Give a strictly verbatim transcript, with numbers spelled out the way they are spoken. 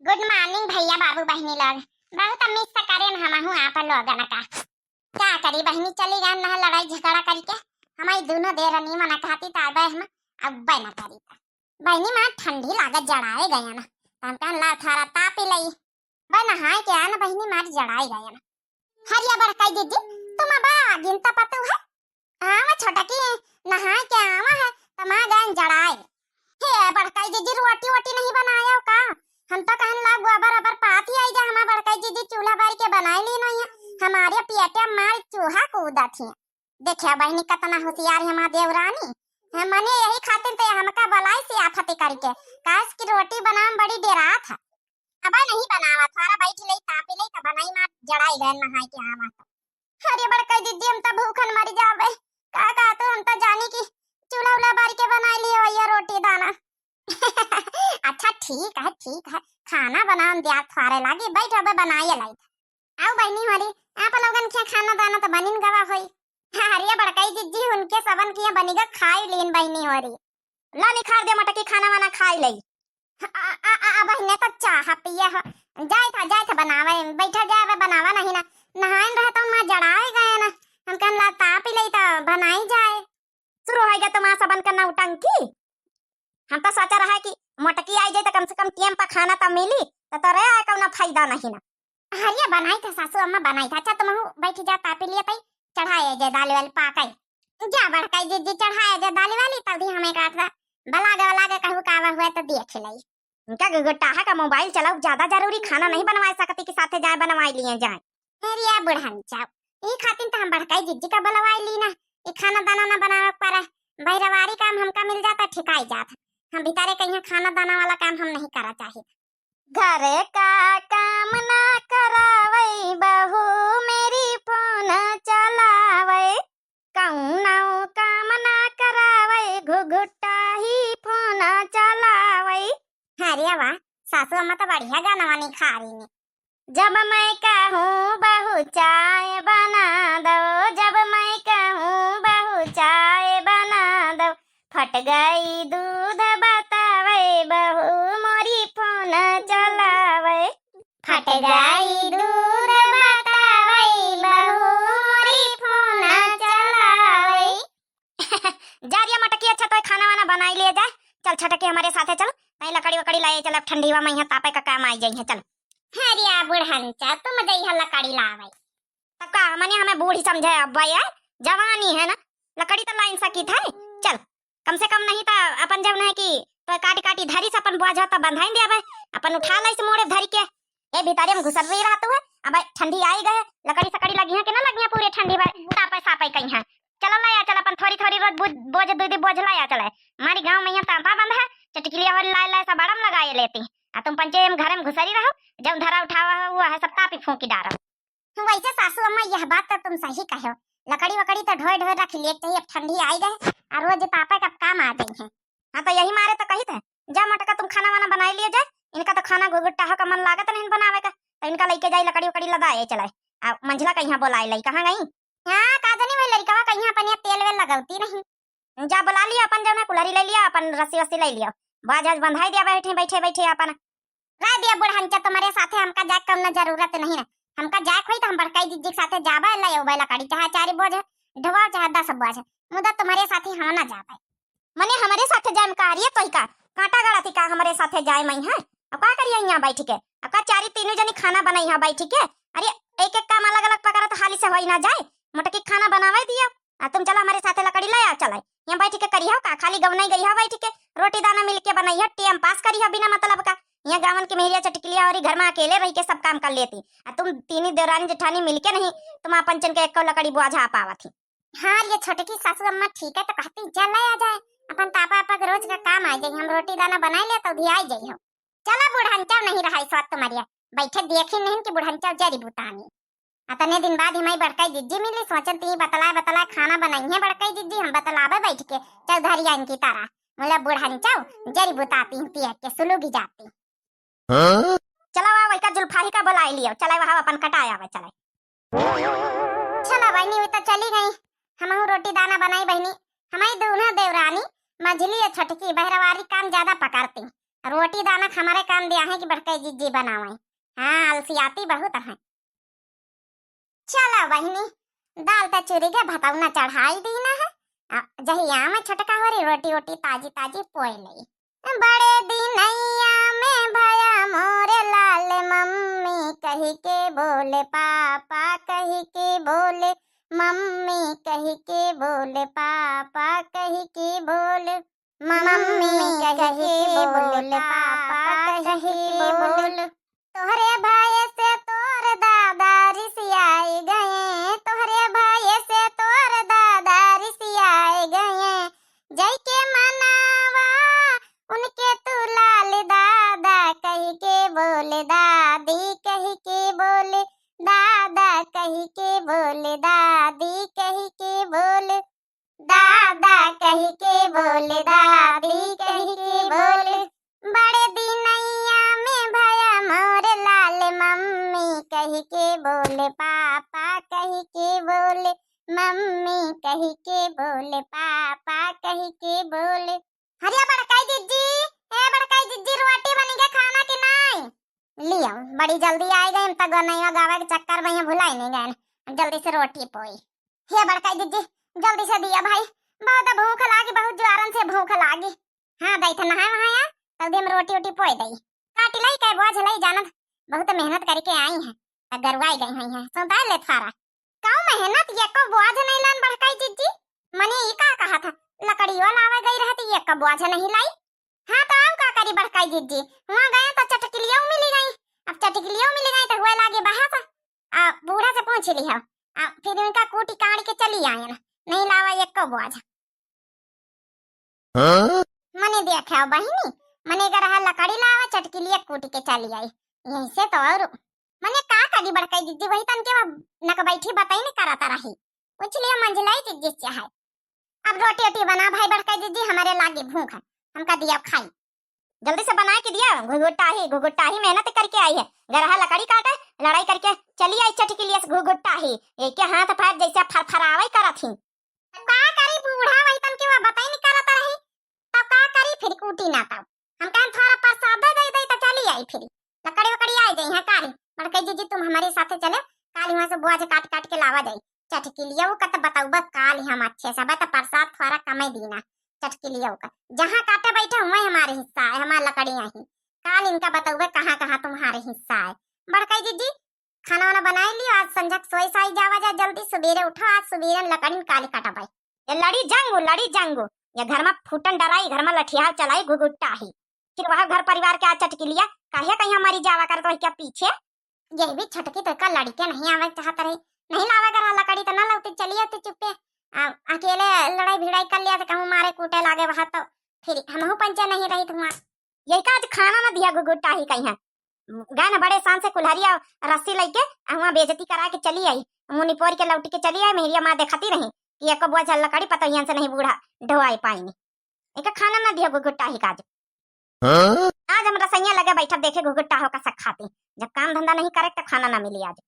Good morning भैया बाबू बहिनी लोग। बहुत miss करेन हमहू आप लोगन का। का करी बहिनी, चली गए ना लड़ाई झगड़ा करके। हमारी दोनों देरनी मना कहती ताबे हम अब ना करी। बहिनी मार ठंडी लागत जड़ाए गया ना, तो हम कहन ला थारा तापी लई। बे नहाए के आन बहिनी मार जड़ाए गया ना। हरिया बड़काई दीदी, तुम अब गिनता पतू है? हाँ वो छोटा की नहाए के आवा है, तो माँ गए जड़ाए। हे बड़काई दीदी, रोटी वोटी नहीं बनाया हो का? हम तो कहन ला गोबर ओबर पाती आई जा, हमार बड़काई दीदी चूल्हा बार के बनाई ली नहीं है। हमारे पेटे मार चूहा कूदा थी। देखिया बहिनी कतना होशियार है हमार देवरानी। है मने यही खातिर तो हमका बलाई से आफत करके, काश की रोटी बनाम बड़ी डेरात है। अब नहीं बनावा, थारा बैठ ले तापी ले तो बनाई मार जड़ाई गए नहाए के आवा तो। अरे बड़काई दीदी, हम तो भूखन मर जावे। का कहत हो, हम तो जानी कि चूल्हा उल्हा बार के बनाई लियो भैया रोटी दाना। अच्छा ठीक है, ठीक है, खाना बनान दिया थारे लागी, बैठ अबे बनाइए लाई। आओ बहिनी होरी, आप लोगन के खाना दाना तो बनिन गवा होई। अरे बड़काई जिज्जी, उनके सबन के बनिगा खाई लीन बहिनी होरी। ला निखार दे मटकी, खाना वाना खाई लई। आ, आ, आ, आ, बहिने तो चाह पिए हो। जाए था, जाए था बनावे, बैठा जाए, अबे बनावा नहीं ना। नहाइन रहे तो माँ जड़ाए गए ना। हम कहन ला तापी लई तो बनाई जाए। शुरू हो गया तुम्हारा सबन का नौटंकी। हम तो सोचा रहा कि मोटकी आई जाए तो कम से कम टेम पर खाना तो मिली, तो तोरे आए कौनो फायदा नहीं ना। हरिया बनाई था सासू अम्मा बनाई था। अच्छा तुम बैठ जा तापी लिए तई चढ़ाए जे दाल वाल पाकई। जा बड़काई जिज्जी चढ़ाए जे दाल वाली, तब दी हमें काट दा। बलागे बलागे कहू कावा हुआ तो देख लई। इनका गुगुटाहा का मोबाइल चलाओ ज्यादा जरूरी, खाना नहीं बनवा सकती कि साथे जाए बनवाई लिए जाए। हरिया बुढ़न चाओ, ई खातिर तो हम बड़काई जिज्जी का बुलवाई ली ना। ई खाना दाना ना बनावे के पड़े, बहिरवारी काम हमका मिल जाता, ठिकाई जात। हम भीतरे कहीं खाना दाना वाला काम हम नहीं करा चाहित। घर का काम ना करावे बहू मेरी फोन चलावे, कौनो काम ना करावे घुघुटा ही फोन चलावे। अरे वाह, सासू अम्मा तो बढ़िया गाना वानी खा रही ने। जब मैं कहूँ बहू चाय बना दो, जब मैं कहूँ बहू चाय बना दो, फट गई दूध बतावे बहू मोरी फोन चलावे। फट गई दूध बतावे बहू मोरी फोन चलावे। जा रिया मटकी, अच्छा तो खाना वाना बनाई लिए जाए। चल छटकी हमारे साथे चल, तई लकड़ी वकड़ी लाए चल, अब ठंडी हवा में यहाँ तापे का काम आई जाई है। चल। अरे बुढ़न चा, तुम जइहा लकड़ी लावे। तब का मने हमें बूढ़ी समझे अब ये जवानी है ना, लकड़ी तो लाइन सकी थे। चल कम से कम नहीं तो अपन जब नहीं कि तो काटी काटी धरी से अपन बोझा तो बंधाई देबे, अपन उठा लाई से मोड़े धरी के। ए भीतरे में घुसर रही रहत हुए, अब ठंडी आई गए, लकड़ी सकड़ी लगी है कि ना लगी है पूरे ठंडी में, तापे सापे कहीं है। चला लाया चल अपन थोड़ी थोड़ी रोज बोझ, बोझ दू दी बोझ लाया चले। हमारी गाँव में यहाँ तांता बंद है, चटकिलिया वाली लाए लाए सब बड़म लगाए लेती। आ तुम पंचे में घर में घुसरी रहो, जब धरा उठावा हो वो है सब तापी फूकी डारो। वैसे सासू अम्मा यह बात तो तुम सही कहो, लकड़ी वकड़ी तो ढोए ढोए रख लिए चाहिए, अब ठंडी आई गए और रोज तापे का काम आ गई है। हाँ तो यही मारे तो कही थे, जा मटका तुम खाना वाना बनाई लिए जाए, इनका तो खाना घुघुट्टा हो का मन लागत नहीं बनावे का, तो इनका लेके जाई लकड़ी वकड़ी लदाए चलाए। आ मंझला कहीं बोलाए लाई, कहाँ गई? हाँ का जानी वही लड़कवा कहीं अपन यहाँ तेल वेल लगौती नहीं। जा बुला लिया अपन जौन है कुल्हरी ले लिया, अपन रस्सी वस्सी ले लिया, बाज आज बंधाई दिया बैठे बैठे बैठे अपन। रह दिया बुढ़नचा, तुम्हारे साथे हमका जाए कौनो जरूरत नहीं है। हमका जाए खोई तो हम बड़काई जिज्जी के साथे जाबे ले अउबे लकड़ी, चाहे चार बोझ ढोवा चाहे दस बोझ, मुदा तुम्हारे साथे हम ना जाबे। मने हमरे साथे जाए में का हरिये तोही का कांटा गड़ा थी का हमरे साथे जाए मई है? अब का करिए यहाँ बैठ के? अब का चारी तीनों जनी खाना बनाई है बैठ के? अरे एक एक काम अलग अलग पकड़ा तो हाली से होई ना जाए। मोटकी खाना बनावे दिया, आ तुम चला हमरे साथे लकड़ी लाया चला। यहाँ बैठ के करी हो का, खाली गवनाई गई हो बैठ के, रोटी दाना मिल के बनाई हो, टाइम पास करी हो बिना मतलब का। यहाँ गावन के मेहरिया चटकिलिया और घर में अकेले रह के सब काम कर लेती, आ तुम तीनी देवरानी जेठानी मिल के नहीं, तुम पंचन के एको लकड़ी बुआझा आ पावत ही। हाँ, ये छोटकी सासू अम्मा ठीक है तो कहती, "जा ले आ जाए, अपन तापा आपा के रोज का काम आ जाई, हम रोटी दाना बनाई ले तो भी आ जाई हो।" चला बुढ़नचा नहीं रहा स्वाद तुम्हारिया, बैठे देखी नहीं कि बुढ़नचा जरी बुतानी। अतने दिन बाद हमारी बड़काई जिज्जी मिली, सोचन ती बतलाए बतलाए खाना बनाई है बड़काई जिज्जी, हम बतलावे बैठ के चौधरिया इनकी तरह। मुला बुढ़नचा जरी बुताती पिया के सुलूगी जाती। हाँ? चला वा वही का जुल्फाही का बुलाई लियो, चला वहाँ अपन कटाया वा चला। चला बहिनी, वो तो चली गई, हमहू रोटी दाना बनाई बहिनी। हमारी दोनों देवरानी, मझली और छोटकी, बहरवारी काम ज्यादा पकड़ती। रोटी दाना क हमरे काम दिया है कि बड़कई जिज्जी बनावइ। हाँ, अलसियाती बहुत है। चला बहिनी, दाल त चुरी गे, भतौना चढ़ाई दीना है। आ, जहिया में छोटका होरी रोटी ओटी ताजी ताजी पोए लई। बड़े दिनैया में भया मोरे लाल, मम्मी कहि के बोले, पापा कहि के बोले, मम्मी कहि के बोले, पापा कहि के बोले, मम्मी कहि के बोले, पापा कहि के बोले। तोहरे भय से तोर दादा रिसियाई गए, तोहरे भय से तोर दादा रिसियाई गए। जइके मनावा उनके तू लाल, दादा कहि के बोले, दादी कहि के बोले, दादा कहि के बोले, दादी कहि के बोले, दादा कहि के बोले, दादी कहि के बोले। बड़े दिनैया में भया मोर लाल, मम्मी कहि के बोले, पापा कहि के बोले, मम्मी कहि के बोले, पापा कहि के बोले। हरिया बड़कई जिज्जी, ए बड़कई जिज्जी, रोटी बनि गे, खाना कि नाई? लियो, बड़ी जल्दी आइ गई, हम त गनैया गावे के चक्कर में यहाँ भुलाई नहीं गए। जल्दी से रोटी पोई। हे बड़कई जिज्जी, जल्दी से दिया भाई, बहुत भूख लागी, बहुत जोरन से भूख लागी। हाँ, दई थे नहाए वहाए, तब हम रोटी ओटी पोई दई। काटी लई, कै बोझ लई, जानत बहुत मेहनत करिके आई हैं, त गरुआई गई हुई हैं, सौंताए ले थारा। कौ मेहनत, एको बोझ नहीं लान बड़कई जिज्जी। मने ई का कहा था, लकड़ियो लावे गई रहती, एको बोझ नहीं लाई। हाँ, तो आउ का करी बड़कई जिज्जी, वहाँ गए तो चटकिलियो मिली गई। अब चटकिलियो मिली गई तो हुए लागे बहस। आ बूढ़ा से पूछ लिहा, आ फिर उनका कूटी काढ़ के चली आयन, नहीं लावा एको बोझ। हाँ? मने देखे बहिनी, मने गरहा लकड़ी लावा, चटकिलिया कूटी के चली आई। यही से तो और मने का करी बड़कई जिज्जी, वही तन के नक बैठी बताई नहीं करत रही। पूछ लिया मंझिलाई जिज्जी से है। अब रोटी ओटी बना भाई बड़कई जिज्जी, हमरे लागी भूख है, हमका दिया खाई। जल्दी से बनाए के दिया, घुघुट्टा ही, घुघुट्टा ही मेहनत करके आई है, गरहा लकड़ी काटे, लड़ाई करके चली आई चटकिलिया से घुघुट्टा ही, एक हाथ पैर जैसे फरफरावे करत ही। का करी बूढ़ा वही तन के वो बताई नहीं करत रही, तब का करी फिर कूटी ना तब। हम कहन थोड़ा प्रसाद दे दे तो चली आई फिर। लकड़ी वकड़ी आई जाई है कारी। बड़कई जिज्जी तुम हमारे साथे चले, काल वहाँ से बोझ काट काट के लावा जाई। चटकिलिया वो कत बतौबा काल हम अच्छे से, बता प्रसाद थोड़ा कमे दीना। चटकिलिया का जहाँ काटे बैठे हुए हमारे हिस्सा है, हमारे लकड़ी आई। काल इनका बतौबा कहाँ कहाँ तुम्हारे हिस्सा है। बड़कई जिज्जी खाना वाना बनाई लियो, आज संझक सोई साई जावा जा, जल्दी सुबेरे उठो, आज सुबेरे लकड़िन काली कटबै। ये लड़ी जंगो, लड़ी जंगो, ये घर में फूटन डराई, घर में लठियाव चलाई घुघुट्टा ही। फिर वह घर परिवार के आ चटकिलिया, काहे कहीं मरी जावा करत रही क्या पीछे? ये भी छटकी तो का लड़ी के नहीं आवे चाहत रही, नहीं लावे घर लकड़ी तो ना लौती, चली आती चुप्पे। आ, अकेले लड़ाई भिड़ाई कर लिया तो कहूँ मारे कूटे लागे वहाँ तो फिर हमहू पंचे नहीं रही तुम्हार। यही का आज खाना ना दिया घुघुट्टा ही कहीं है। गए न बड़े शान से कुल्हरिया रस्सी लइके, आ हुआं बेइज्जती करा के चली आई। मुँह निपोर के लौट के चली आई। मेहरिया माँ देखती रही कि एको बोझ लकड़ी पतोहियन से नहीं बूढ़ा ढोआई पाइनी। एका खाना ना दिया घुघुट्टा ही काज। हाँ? आज हम रसोइया लगे बैठब देखे घुघुट्टा हो का सक खाती। जब काम धंधा नहीं करे तो खाना ना मिली आज।